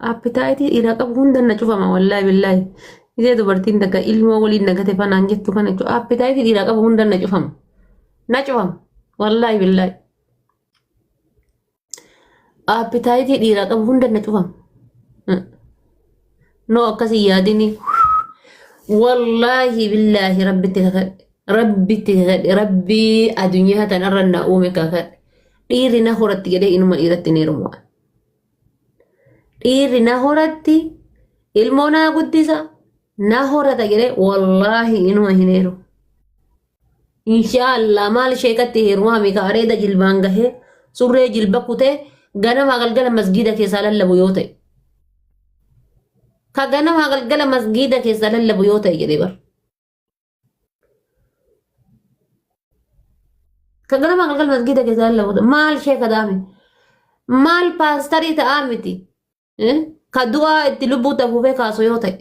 Appitaayitii dhiiraa qabu hunda na cufama wallaahi billaahi. Isee dubartiin takka ilmoo waliin nagate fanaan jettu kana jechuudha. Appitaayitii dhiiraa qabu hunda na cufama. Na cufama. Wallaahi billaahi. Appitaayitii dhiiraa qabu hunda na cufama. No akkasii yaadini. Wallaahi billaahi rabbitti kakadhe. Rabbitti kakadhe. Rabbii addunyaa tanarra na uume kakadhe. Dhiirri na horatti jedhee inuma dhiiratti hin heerumu. Dhiirri na horatti ilmoo naa guddisa na horata jedhee wallaahi inuma hin heerumu. Inshaallah maal sheekatti heerumaa mika areeda jilbaan gahee surree jilba kutee ganamaa galgala masgiida keessaa lallabu yoo ta'e. Ka ganamaa galgala masgiida keessaa lallabu yoo ta'e jedhee bar. Ka ganamaa galgala masgiida keessaa lallabu maal sheeka ta'ame maal paastarii ta'aa miti. Ka du'aa itti lubbuu tafuufee kaasu yoo ta'e.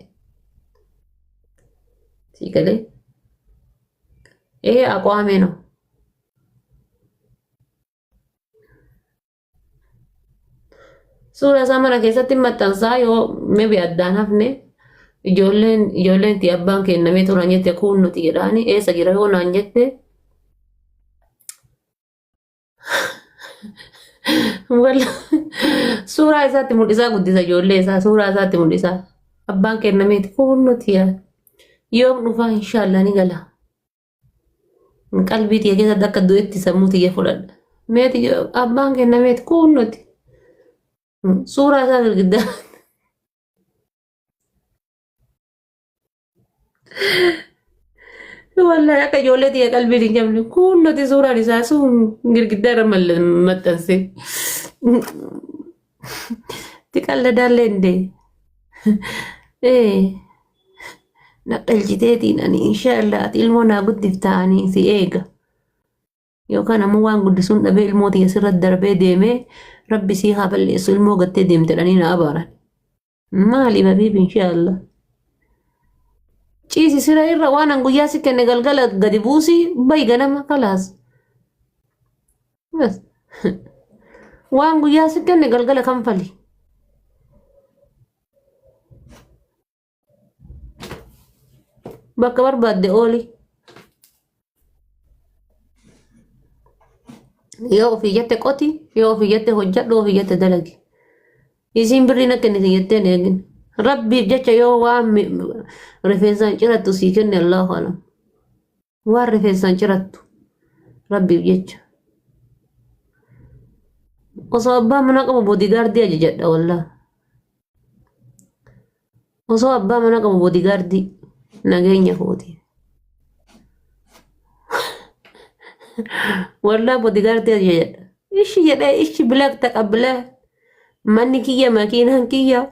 Sii galee. Ee aqwaamee no. Suura isaa mana keessatti maxxansaa yoo maybe addaan hafne ijoolleen ijoolleen ti abbaan kennamee turan jette kuun nuti jedhaani eessa jira yoo naan jette Walla suuraa isaatti mul'isaa guddisa ijoollee isaa suuraa isaatti mul'isaa. Abbaan kennameeti kun nuti yaa. Yoom dhufaa inshaallah ni gala. Qalbii tiyya keessatti akka du'etti sammuu tiyya fudhadha. Meeti abbaan kennameeti kun nuti. Suuraa isaa girgiddaa. Wallahi akka ijoollee tiyya qalbiin hin qabne kun nuti suuraan isaa sun girgiddaa irra maxxanse. Tiqalladaallee hin dee. Ee na dhalchiteetiin ani inshaallah ati ilmoo naa guddifta ani si eega. Yookaan ammoo waan guddisuun dhabee ilmoo tiyya sirra darbee deemee rabbi sii haa balleessu ilmoo gattee deemte dhanii na abaaran. Maali babiib inshaallah. Ciisi sira irra waan an guyyaa si kenne galgala gadi buusi bayi ganama kalaas. Bas. Waan guyyaa si kenne galgala kanfali. Bakka barbaadde ooli. Yoo ofii jette qoti, yoo ofii jette hojjadhu, ofii jette dalagi. Isiin birrii na kennite jettee hin eegin. Rabbiif jecha yoo waan rifeensaan cirattu sii kenne Allahu alam. Waan rifeensaan cirattu Rabbiif jecha. Osoo abbaa manaa qabu boodigaardii ajajadha wallah. Osoo abbaa manaa qabu boodigaardii nageenya kooti. Wallah boodigaardii ajajadha. Ishi jedhee ishi bilak taqabbilee manni kiyya makiinaan kiyya.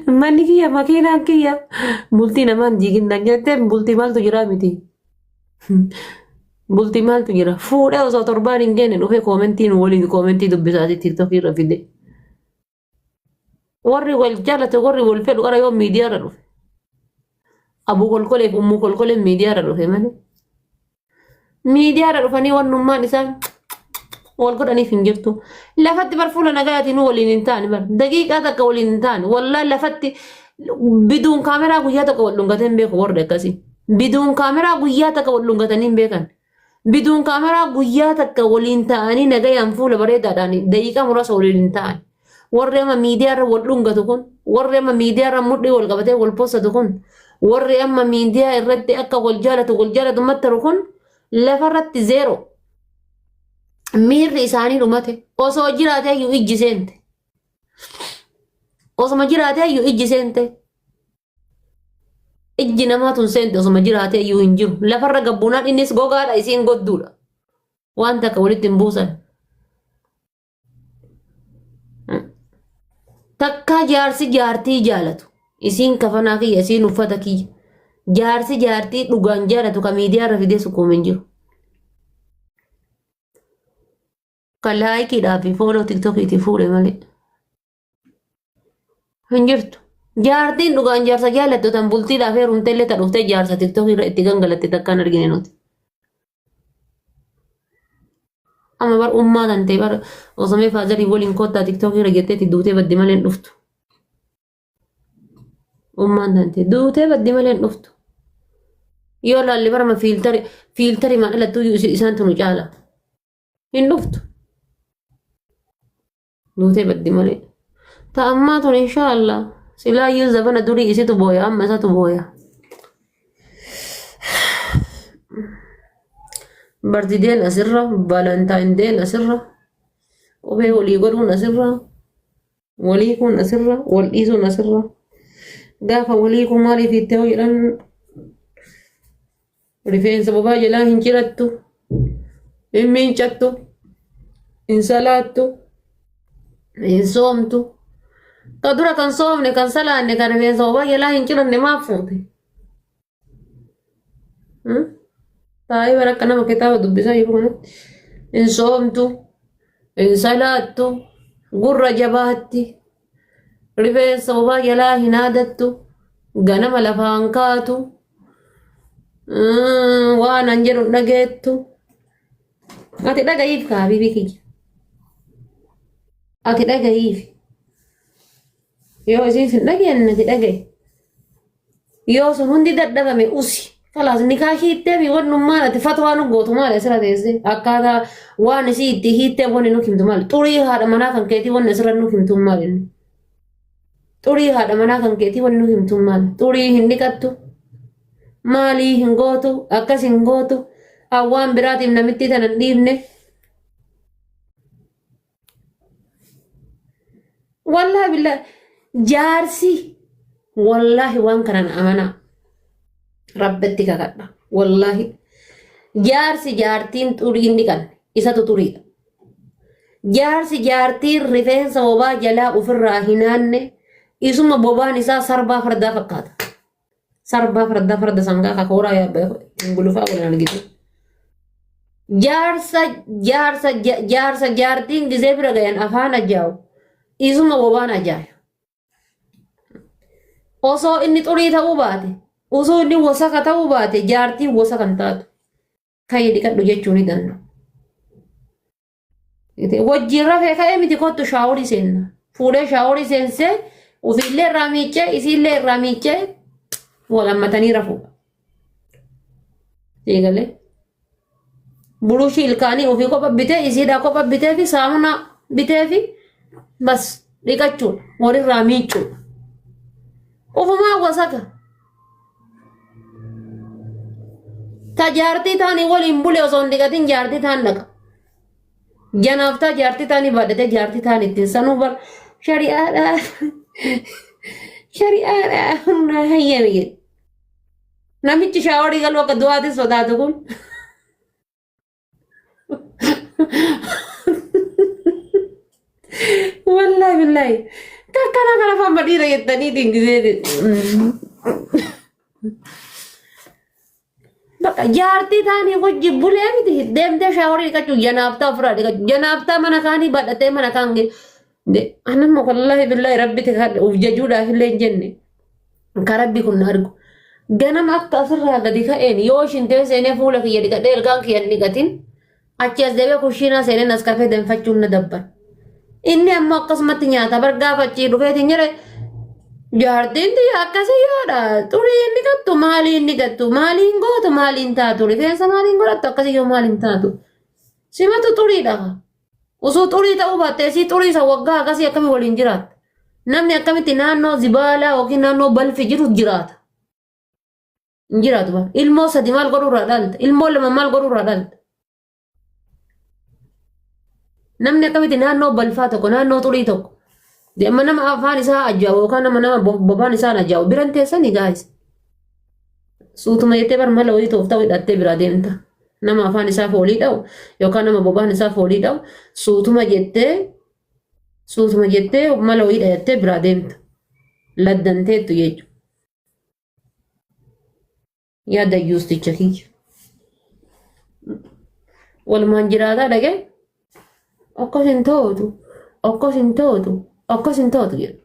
Manni kiyya makiinaan kiyya bultii namaan diigin nan jettee bultii maaltu jira miti. Bultii maaltu jira fuudhee osoo torbaan hin geenne dhufee koomentiin waliin koomentii dubbisaati tiktokii irra fide. Warri wal jaalate warri wal fedhu qara yoo miidiyaa irra dhufe. Abuu kolkolee fi ummuu kolkoleen miidiyaa irra dhufe malee. Miidiyaa irra dhufanii wannummaan isaan wal godhaniif hin jirtu. Lafatti bar fuula nagayaatiin waliin hin taane bar daqiiqaa takka waliin hin taane wallaa lafatti biduun kaameraa guyyaa tokko wal dhungatee hin beeku warri akkasii. Biduun kaameraa guyyaa takka wal dhungatanii hin beekan. Biduun kaameraa guyyaa takka waliin ta'anii nagayaan fuula bareedaadhaan daqiiqaa muraasa waliin hin ta'an. Warri amma miidiyaa irra wal dhungatu kun, warri amma miidiyaa irra mudhii wal qabatee wal possatu kun, warri amma miidiyaa irratti akka wal jaalatu wal jaalatu mattaru kun lafarratti zeero. Miirri isaanii dhumate osoo jiraatee iyyuu ijji seente. Osoma jiraatee iyyuu ijji seente. Ijji namaa tun seente osoma jiraatee iyyuu hin jiru. Lafarra gabbuunaan innis gogaadha isiin godduudha. Waan takka walitti hin buusan. Takkaa jaarsi jaartii jaalatu. Isiin kafanaa kiyya, isiin uffata kiyya. Jaarsi jaartii dhugaan jaalatu ka miidiyaa irra fidee sukkuume hin jiru. Kan laayikiidhaa fi fooloo tiktokiitii fuudhe malee. Hin jirtu. Jaartiin dhugaan jaarsa jaalattu tan bultiidhaaf heerumte illee ta dhuftee jaarsa tiktokii irra itti gangalatte takkaan argine nuti. Amma bar ummaa tantee bar osomee faazarii waliin kottaa tiktookii irra jetteetti duutee baddi malee hin dhuftu. Ummaan tantee duutee baddi malee hin dhuftu. Yoo laalle barama fiiltari fiiltari maan dhalattu isaan tunu caala. Hin dhuftu. Duutee baddi malee. Ta ammaa tun inshaallah silaayyuu zabana durii isitu booya amma isatu booya. Bartideen asirra, Valentine deen asirra, qubee walii godhuun asirra, walii kun asirra, wal dhiisuun asirra. Gaafa walii kun maaliif itti hoo jedhan rifeensa bobaa jalaa hin cirattu, hin miiccattu, hin salaattu, hin soomtu. Ka dura kan soomne, kan salaanne, kan rifeensa bobaa jalaa hin ciranne maaf fuute? Taa'ee bara akka nama kitaaba dubbisaa jiru kanatti hin soomtu, hin salaattu, gurra jabaatti, rifeensa bobaa jalaa hin haadattu, ganama lafaan kaatu, waan an jedhu hin dhageettu. Ati dhaga'iif kaa habiibii kiyya. Ati dhaga'iif. Yoo isiin sin dhageenye ati dhaga'i. Yoo sun hundi dadhabame usi. Kalaas nikaa hiittee fi wannummaan ati fatwaa nu gootu maali asirra teessee akkaataa waan isii itti hiittee wanni nu himtu maali xurii haadha manaa kan keetii wanni asirra nu himtu maali inni xurii haadha manaa kan keetii wanni nu himtu maali xurii hin dhiqattu maalii hin gootu akkas hin gootu hawwaan biraatiif namittii tana hin dhiifne. Wallaahi billaahi jaarsi wallaahi waan kanan amanaa rabbitti kakadha wallaahi jaarsi jaartiin xurii hin dhiqanne isatu xuriidha. Jaarsi jaartiin rifeensa bobaa jalaa ofirraa hin haanne isuma bobaan isaa sarbaa fardaa fakkaata. Sarbaa fardaa farda sangaa kakooraa yaabbee gulufaa waliin argitu. Jaarsa jaarsa jaarsa jaartiin gizee bira gayan afaan ajaa'u isuma bobaan ajaayu. Osoo inni xurii ta'uu baate osoo inni wasaka ta'uu baate jaartiin wasaka hin taatu. Ka'ii dhiqadhu jechuu ni danda'u. Wajjin rafee ka'ee miti kottu shaaworii seenna. Fuudhee shaaworii seensee ofiillee irraa miiccee isiillee irraa miiccee wal hammatanii rafu. Eegalee. Burushii ilkaanii ofii kopha bitee isiidhaa kopha bitee fi saamunaa bitee fi bas dhiqachuudha. Walirraa miiccuudha. Ofumaa wasaka. Ta jaartii taanii waliin bule osoo hin dhiqatin jaartii taan dhaqa. Janaaftaa jaartii taanii baadhatee jaartii taan ittiin sanuu bar shari'aadha. Shari'aadha humna hayyame jedhe. Namichi shaaworii galuu akka du'aatti sodaatu kun. Wallaahi billaahi. Takkana kana fama dhiira jettanii dingisee. Bakka jaartii taanii hojii bulee miti deemtee shaaworii dhiqachuu janaaftaa ofirraa dhiqachuu janaaftaa mana kaanii baadhatee mana kaan Anamma wallaahi billaahi rabbi uf jajuudhaaf illee hin jenne. Ka rabbi kun na argu. Ganama akka asirraa gadi ka'een yoo shintee seenee fuula kiyya dhiqadhee ilkaan kiyya hin dhiqatin achi as deebi'ee kushiinaa seenee naskafee danfachuun na dabbar. Inni ammoo akkasumatti nyaata bar gaafa achii dhufeetiin jedhe jaartiin tiyya akkasii yoodha xurii hin dhiqattu maalii hin dhiqattu maalii hin gootu maalii hin taatu rifeensa maalii hin godhattu akkasii yoo maalii hin taatu simatu xuriidha. Osoo xurii ta'uu baatte isii xurii isa waggaa akkasii akkamii waliin jiraatta? Namni akkamitti naannoo zibaalaa yookiin naannoo balfi jiru jiraata? Hin jiraatu bara. Ilmoo sadi maal godhuu irraa dhalta? Ilmoo lama maal godhuu irraa dhalta? Namni akkamitti naannoo balfaa tokko naannoo xurii tokko amma nama afaan isaa ajaa'u yookaan nama nama bobaan isaa ajaa'u biran teessanii gaa'is. Suutuma jettee bar mala wayii tooftaa hidhattee biraa deemta. Nama afaan isaa foolii dha'u yookaan nama bobaan isaa foolii dha'u suutuma jettee suutuma jettee mala wayii dhayattee biraa deemta. Laddanteettu jechuudha. Yaa dayyuusticha kiyya. Walumaan jiraataa dhaqee akkas hin ta'utu akkas hin ta'utu akkas hin ta'utu jedhu.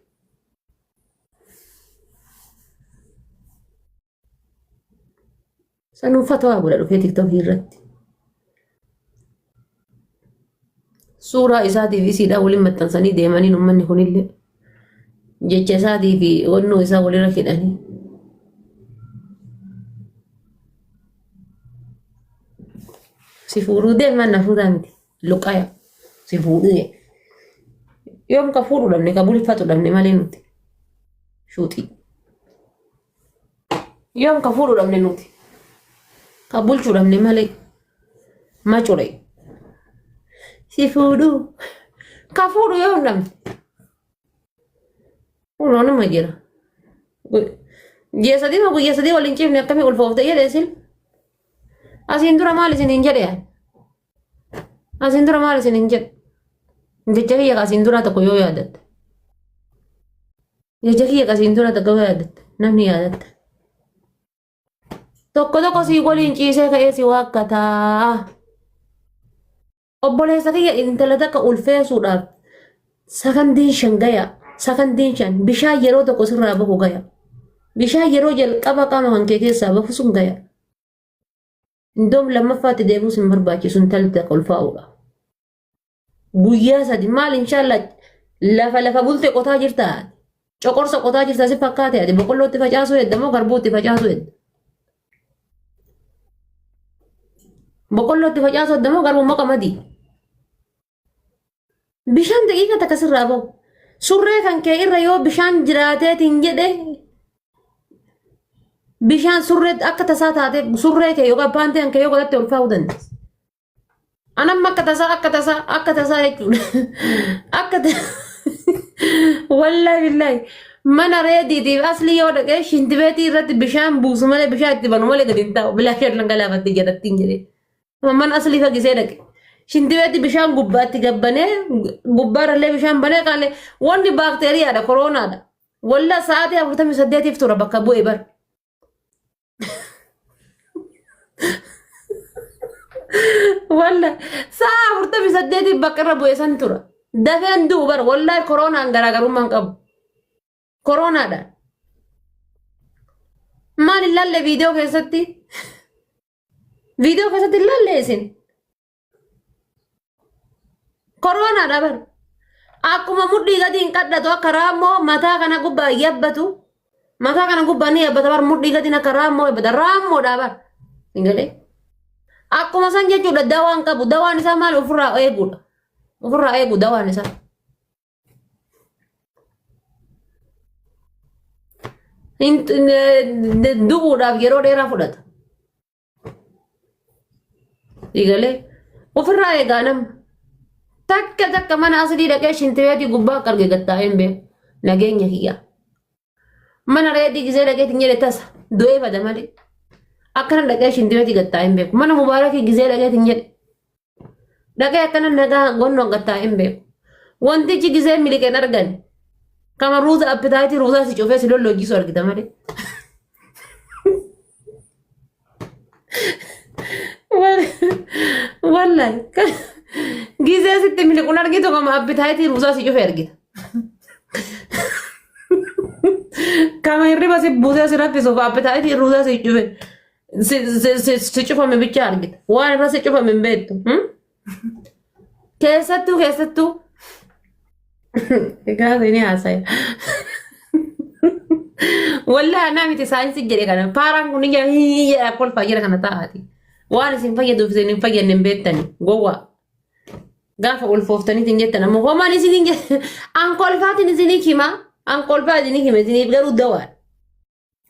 Sanuu fatwaa godha dhufee tiktookii irratti. Suuraa isaatii fi isiidhaa waliin maxxansanii deemanii uummanni kunillee jecha isaatii fi wannoo isaa walirra hidhanii. Si fuudhuu deeman na fuudhaa miti. Luqaya si fuudhuu. Yoom ka fuudhu dhabne ka bulfatu dhabne malee nuti. Shuuxii. Yoom ka fuudhu dhabne nuti. Ka bulchuu dhabne malee. Macure. Si fuudhuu. Ka fuudhu yoom dhabne. Fuudhoonuma jira. Ji'a sadii moo guyyaa sadii waliin ciifne akkamii ulfoofte jedhee isin. Asiin dura maal isiniin jedhe yaad? Asiin dura maal isiniin jedhe? Jecha kiyya asiin dura tokko yoo yaadatte. Jecha kiyya asiin dura tokko yoo yaadatte. Namni yaadatte. Tokko tokko sii waliin ciisee ka'ee si waakkataa. Obboleessa kiyya intala takka ulfeessuudhaaf sakandiin shan gaya. Sakandiin shan bishaan yeroo tokko sirraa bahu gaya. Bishaan yeroo jalqaba qaama kan kee keessaa bahu sun gaya. Indoom lammaffaatti deebi'uus hin barbaachisu intalli takka ulfaa'uudha. Guyyaa sadi maal inshaallah lafa lafa bulte qotaa jirta. Coqorsa qotaa jirta si fakkaate ati boqqollootti facaasuu hedda moo garbuutti facaasuu hedda? Boqqollootti facaasuu hedda moo garbuu moo qamadii? Bishaan daqiiqa takka sirraa bahu. Surree kan kee irra yoo bishaan jiraateetiin jedhe bishaan surree akka tasaa taate surree kee yookaan paantii kan kee yoo godhatte ulfaa'uu dandeessa. Anamma akka tasaa akka tasaa akka tasaa jechuudha. Akka wallaahi billaahi mana reediitiif asli yoo dhaqee shintibeetii irratti bishaan buusu malee bishaan itti banu malee gadi hin taa'u bilaashaan dhangalaafatte jedhattiin jedhee. Mana aslii fagisee dhaqe. Shintibeetti bishaan gubbaatti gabbanee gubbaarrallee bishaan banee qaalee wanni baakteeriyaadha koroonaadha. Wallaa sa'aatii 48f tura bakka bu'e bar. Walla sa'a 48f bakka irra bu'e san tura. Dafeen du'u bar wallaahi koroonaan garaagarummaa hin qabu. Koroonaadhaan. Maal hin laalle viidiyoo keessatti? Viidiyoo keessatti hin laalle isin? Koroonaadha bar. Akkuma mudhii gadi hin qadhatu akka raammoo mataa kana gubbaa yabbatu. Mataa kana gubbaa ni yabbata bar mudhii gadi akka raammoo yabbata. Raammoodha bar. Hin galee? Akkuma san jechuudha dawaan qabu. Dawaan isaa maal ofirraa eeguudha. Ofirraa eegu dawaan isaa. Du'uudhaaf yeroo dheeraa fudhata. Eegalee ofirraa eegaa nama. Takka takka mana asilii dhaqee shintibeetii gubbaa akka arge gattaa'ee hin beeku. Nageenya kiyyaa. Mana reetii gisee dhaqee hin jedhe tasa du'ee bada malee. Akkana dhaqee shintibeetii gattaa'ee hin beeku. Mana mubaarakii gisee dhaqee hin jedhe. Dhaqee akkana nagaa gonnoo gattaa'ee hin beeku. Wantichi gisee miliqeen argan. Kama ruuza appitaayitii ruuzaa si cufee si lolloojisu argita malee. Wallahi gisee sitti miliquun argitu kama appitaayitii ruuzaa si cufee argita. Kama hirriba si buusee si raffisuuf appitaayitii ruuzaa si cufe si cufame bicha argita. Waan irra si cufame hin beektu. Keessattuu keessattuu gaafa inni haasaya. Wallahi anaa miti saayinsii jedhe kana paaraan kun ija jedha kolfaa jira kana taa'aati. Waan isin fayyaduuf isin hin fayyadne hin beektani gowwaa. Gaafa ulfooftaniitiin jettan ammoo homaan isin hin jedhe an kolfaatiin isinii hima an kolfaa isinii hima isiniif garuu dawaadha.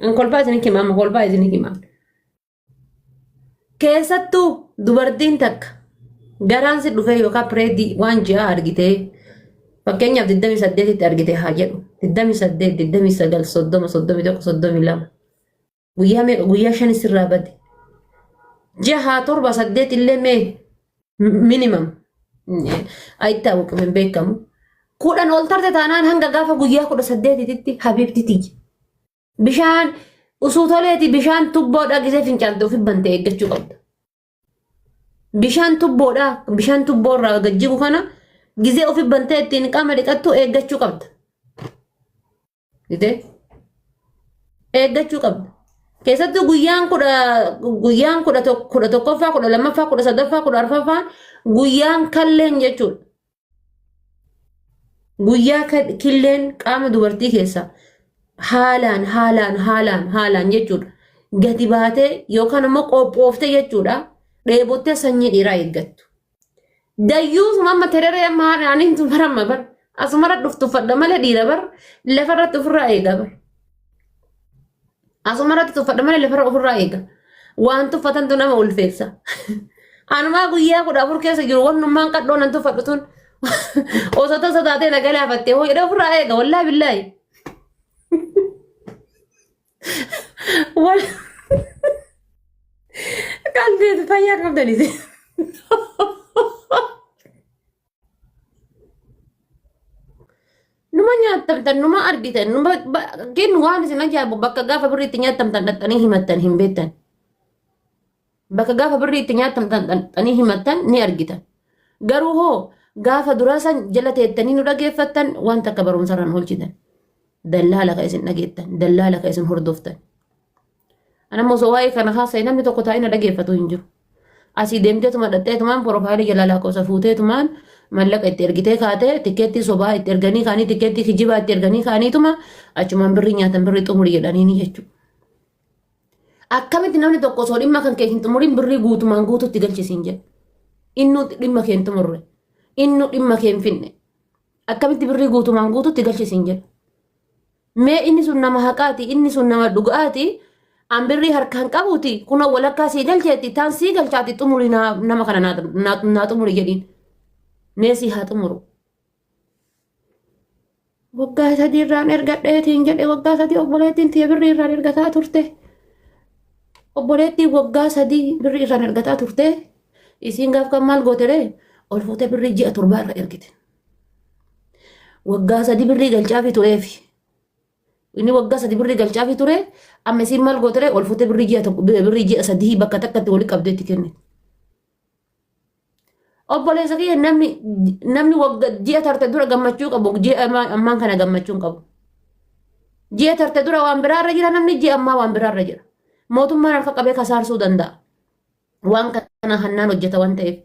An kolfaa isinii hima amma kolfaa isinii hima. Keessattuu dubartiin takka garaan si dhufee yookaan pireedii waan ji'aa argitee fakkeenyaaf 28tti argite haa jedhu 28, 29, 30, 31, 32 guyyaa meeqa guyyaa shan sirraa bade ji'a haa torba saddeet illee mee minimum ayittaa wuqim hin beekamu 10 ol tarte taanaan hanga gaafa guyyaa 18tti habiibti tiyya Bishaan usuu toleeti bishaan tubboodhaa gisee fincaante ofi bante eeggachuu qabda. Bishaan tubboodhaa bishaan tubboorraa gajjigu kana gisee ofi bantee ittiin qaama dhiqattu eeggachuu qabda. Gisee eeggachuu qabda. Keessattuu guyyaan kudha guyyaan kudha 11ffaa 12ffaa 13ffaa 14ffaan guyyaan kalleen jechuudha. Guyyaa killeen qaama dubartii keessa haalaan haalaan haalaan haalaan jechuudha. Gadi baatee yookaan ammoo qophooftee jechuudha. Dheebottee sanyii dhiiraa eeggattu. Dayyuusuma amma tereree amma haadha ani hin baramma bar. Asumarra dhuftu uffadha malee dhiira bar lafarratti ofirraa eega bar. Asumarratti tuffadha malee lafarra ofirraa eega. Waan tuffatantu nama ulfeessa. Anumaa guyyaa 14 keessa jiru wannummaan qadhoo nan tuffadhu tun osoo tasa taatee na galaafattee hoo jedhee ofirraa eega wallaahi billaahi. Wal qalbii fayyaa qabdanis. Numa nyaattamtan, numa argitan, numa kennu waan isin ajaa'ibu bakka gaafa birrii itti nyaattamtan dhaqxanii himattan hin beektan. Bakka gaafa birrii itti nyaattamtan dhaqxanii himattan ni argitan. Garuu hoo gaafa duraa san jala teettanii nu dhageeffattan waan takka barumsarraan oolchitan. Dallaala ka isin dhageettan, dallaala ka isin hordoftan. Anammoo osoo waa'ee kana haasa'e namni tokko taa'ee na dhageeffatu hin jiru. Asii deemteetuma dhaqxeetumaan porofaayilii jalaa lakkoofsa fuuteetumaan mallaqa itti ergitee kaatee tikkeettii sobaa itti erganii kaanii tikkeettii kijibaa itti erganii kaaniituma achumaan birrii nyaatan birrii xumuri jedhaniini jechuudha. Akkamitti namni tokko osoo dhimma kan kee hin xumurin birrii guutumaan guututti galchisiin jedha. Innuu dhimma kee hin xumurre. Innuu dhimma kee hin finne. Akkamitti birrii guutumaan guututti galchisiin jedha. Mee inni sun nama haqaati, inni sun nama dhuga'aati, an birrii harkaan qabuuti, kunoo walakkaa sii galcheetti, taan sii galchaati xumuri nama kana naa xumuri jedhiin. Mee sii haa xumuru. Waggaa sadii irraan ergadheetiin jedhe waggaa sadii obboleettiin tiyya birrii irraan ergataa turte. Obboleettiin waggaa sadii birrii irraan ergataa turte. Isiin gaaf kan maal goote ree? Ol fuutee birrii ji'a torbaa irra ergite. Waggaa sadii birrii galchaafii tureefi. Inni waggaa sadii birrii galchaafii ture. Amma isiin maal goote ree? Ol fuutee birrii ji'a tokko birrii ji'a sadii bakka takkatti walitti qabdee itti kennite. Obboleessa kiyya namni namni wagga ji'a tarte dura gammachuu qabu ji'a ammaan kana gammachuu hin qabu. Ji'a tarte dura waan biraarra jira namni ji'a ammaa waan biraarra jira. Mootummaan harka qabee kasaarsuu danda'a. Waan kana hannaan hojjeta waan ta'eef.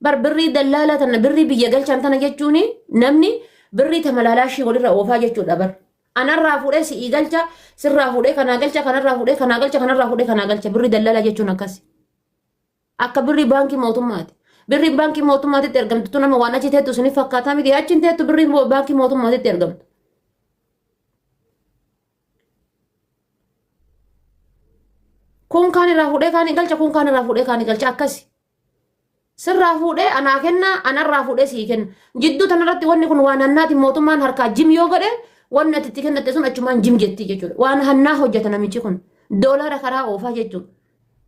Bar birrii dallaalaa tana birrii biyya galchan tana jechuun namni birrii tamalaalaa ishii walirra oofaa jechuudha bar. Anarraa fuudhee si'ii galcha sirraa fuudhee kanaa galcha kanarraa fuudhee kanaa galcha kanarraa fuudhee kanaa galcha birrii dallaalaa jechuun akkasi. Akka birrii baankii mootummaati. Birriin baankii mootummaatitti ergamtu tun nama waan achi teettu isiniif fakkaataa miti achi hin teettu birriin baankii mootummaatitti ergamtu. Kun kaan irraa fuudhee kaan galcha kun kaan irraa fuudhee kaan galcha akkasi. Sirraa fuudhee anaa kenna anarraa fuudhee sii kenna. Jidduu tanarratti wanni kun waan hannaati mootummaan harkaa jim yoo godhe wanni ati itti kennatte sun achumaan jim jetti jechuudha. Waan hannaa hojjeta namichi kun. Doolaara karaa oofaa jechuudha.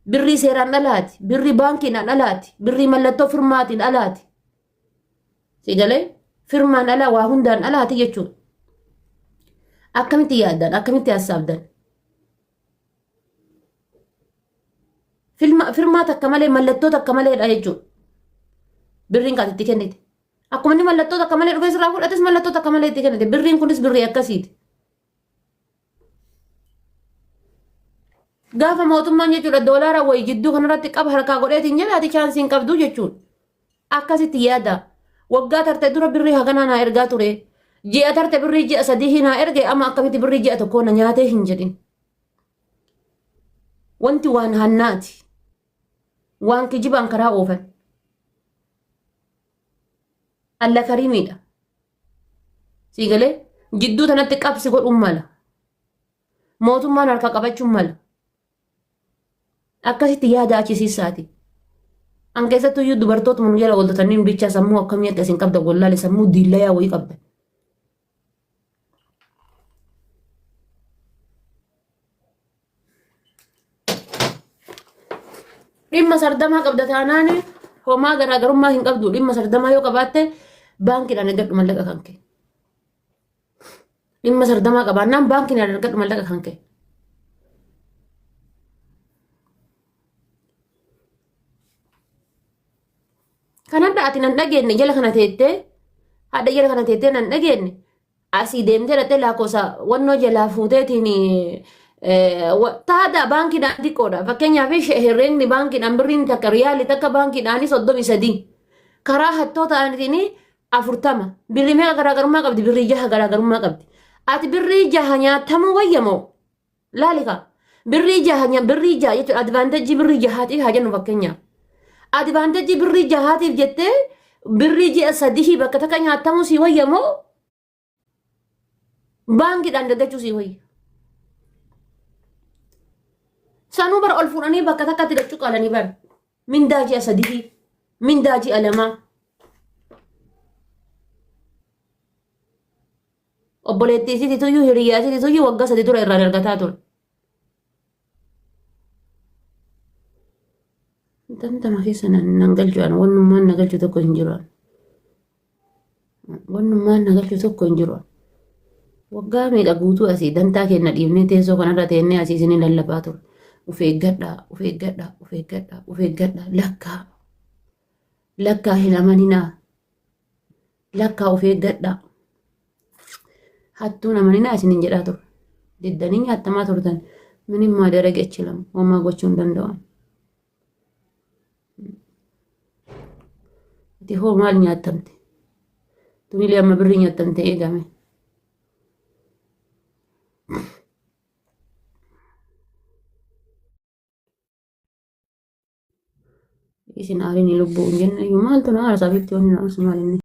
Birrii seeraan alaati. Birrii baankiidhaan alaati. Birrii mallattoo firmaatiin alaati. Si galee firmaan alaa waa hundaan alaati jechuudha. Akkamitti yaaddan? Akkamitti hassaabdan? Firmaa takka malee mallattoo takka maleedha jechuudha. Birriin kan itti kennite. Akkuma inni mallattoo takka malee dhufee sirraa fudhates mallattoo takka malee itti kennite. Birriin kunis birrii akkasiiti. Gaafa mootummaan jechuudha doolaara wayii jidduu kanarratti qaba harkaa godheetiin jedha ati chaansii hin qabdu jechuudha. Akkasitti yaada. Waggaa tarte dura birrii haganaa naa ergaa ture. Ji'a tarte birrii ji'a sadii naa erge amma akkamitti birrii ji'a tokkoo na nyaatee hin jedhin. Wanti waan hannaati. Waan kijibaan karaa oofan. Alla kariimiidha. Sii galee jidduu tanatti qabsi godhuun mala. Mootummaan harka qabachuun mala. Akkasitti yaada achisiisaati. An keessattuu iyyuu dubartootuma nu jala ooltotaniin bichaa sammuu akkamii akka isin qabdan wallaale sammuu diillayaa wayii qabdan. Dhimma sardamaa qabda taanaan homaa garaagarummaa hin qabdu. Dhimma sardamaa yoo qabaatte baankiidhaan ergadhu mallaqa kan kee. Dhimma sardamaa qabaannaan baankiidhaan ergadhu mallaqa kan kee. Kanadha ati nan dhageenye jala kana teettee hadha jala kana teettee nan dhageenye asii deemtee dhattee lakkoofsa wannoo jalaa fuuteetiin taada baankiidhaan xiqqoodha. Fakkeenyaaf herreegni baankiidhaan birriin takka riyaalii takka baankiidhaan 33 karaa hattoo ta'aniitiin 40 birrii meeqa garaagarummaa qabdi? Birrii jaha garaagarummaa qabdi. Ati birrii jaha nyaatamuu wayya moo? Laali kaa. Birrii jaha birrii jaha jechuun advaanteejii birrii jahaatiif haa jennu fakkeenyaaf. Advaanteejii birrii jahaatiif jettee birrii ji'a sadii bakka takka nyaatamuu sii wayya moo? Baankiidhaan dalgachuu sii wayya. Sanuu bara ol fuudhanii bakka takkatti gachuu qalanii bara. Mindaa ji'a sadii, mindaa ji'a lamaa. Obboleettii isiiti tuyyuu hiriyyaa isiiti tuyyuu waggaa 3 dura irraa dalgataa ture. Damtama keessa nan galchu an wannummaan na galchu tokko hin jiru. Wannummaan na galchu tokko hin jiru. Waggaa meeqa guutuu asii dantaa keenya dhiifnee teessoo kanarra teennee asii isinii lallabaa ture. Of eeggadhaa, of eeggadhaa, of eeggadhaa, of eeggadhaa, lakkaa. Lakkaa hin amaninaa. Lakkaa of eeggadhaa. Hattuun amaninaa isiniin jedhaa ture. Diddanii nyaattamaa turtan. Minim maadarag achilam. Homaa gochuu hin danda'an. Ati hoo maal nyaattamte? Tunilee amma birrii nyaattamte eegame. Isin aariin lubbuu hin jenne iyyuu maaltu na aarsa bitti wanni na aarsu maal inni?